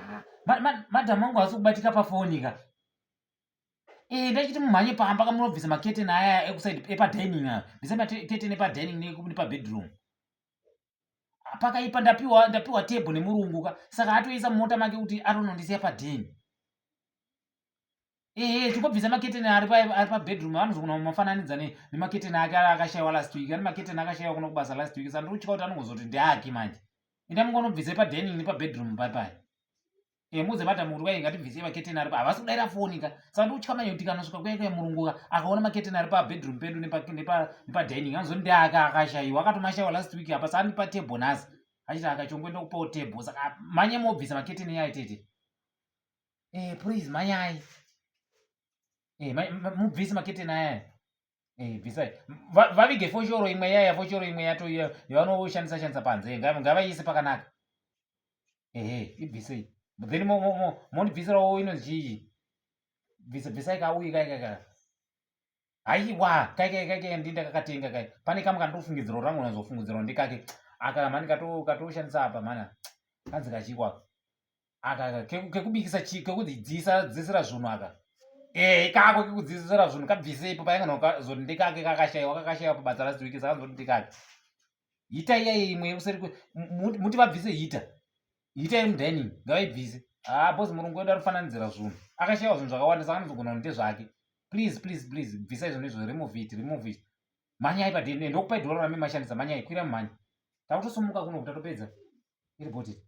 Ah, madam wangu haasi kubatika pafoni ka. Eh, ndachiti mumhanye pamba kamunobvisa maketeni aya ekuside epadining aya. Bvisa maketeni epadining nepabedroom. Ah, pakaipa ndapiwa ndapiwa table nemurungu ka. Saka atoisa mumota make kuti atonondisiya padeni. Ehe, chingobvisa maketeni ari pa ari pabedroom anozogona kumafananidza ne nemaketeni ake akashaiwa last week. Ane maketeni akashaiwa kuno kubasa last week. Saka ndikutya kuti anongozoti ndeake manje. Enda mungonobvisa padining nepabedroom pai. Eh, muudze madam kuti kwai ngatibvisei maketeni ari pa havasi kudaira foni ka. Saka ndikutya manje kuti kanosvika kuya kuya murungu ka akaona maketeni ari pabedroom pedu nepa nepa nepadining anozoti ndeake akashaiwa. Akatomashaiwa last week apa saka andipa table nhasi. Achiti akachongwe ndokupawo table. Saka manye mobvisa maketeni iyayo tete. Eh, please manyai. Eh, mubvise maketeni aya. Eh, bvisai. Vavige foshoro imwe yaya, foshoro imwe yato yavanoshandisa shandisa panze. Ngavaiise pakanaka. Ehe, ibvisei. Then mondibvisirawo inonzi chii? Bvisa bvisai kauyi kai kai kai. Haiwa, kai kai kai kai ndinda kakatenga kai. Pane kamwe kandofungidzira rangu unozofungidzira ndikake. Aka mani kato katoshandisa apa mana. Kanzi kachikwa. Aka kekubikisa chi kekudzidzisa dzisira zvunhu aka. Eh, kako kekudzidzisira zvunhu kabvise ipo painga nokazoti ndikake kakashaiwa kakashaiwa pabasa last week saka nzoti ndikake. Hita iya imwe yekuseri muti vabvise hita. Hita iri mudining ngavaibvise. Ah, boss murungu wedu anofananidzira zvunhu. Akashaiwa zvinhu zvakawanda saka anozogona kuti ndezvake. Please, please, please bvisai zvinhu izvo remove it, remove it. Manyai padeni ndokupai dhora rame mashandisa manyai kwira mumhanya. Takutosumuka kuno kuti tatopedza. Iri bhodhi.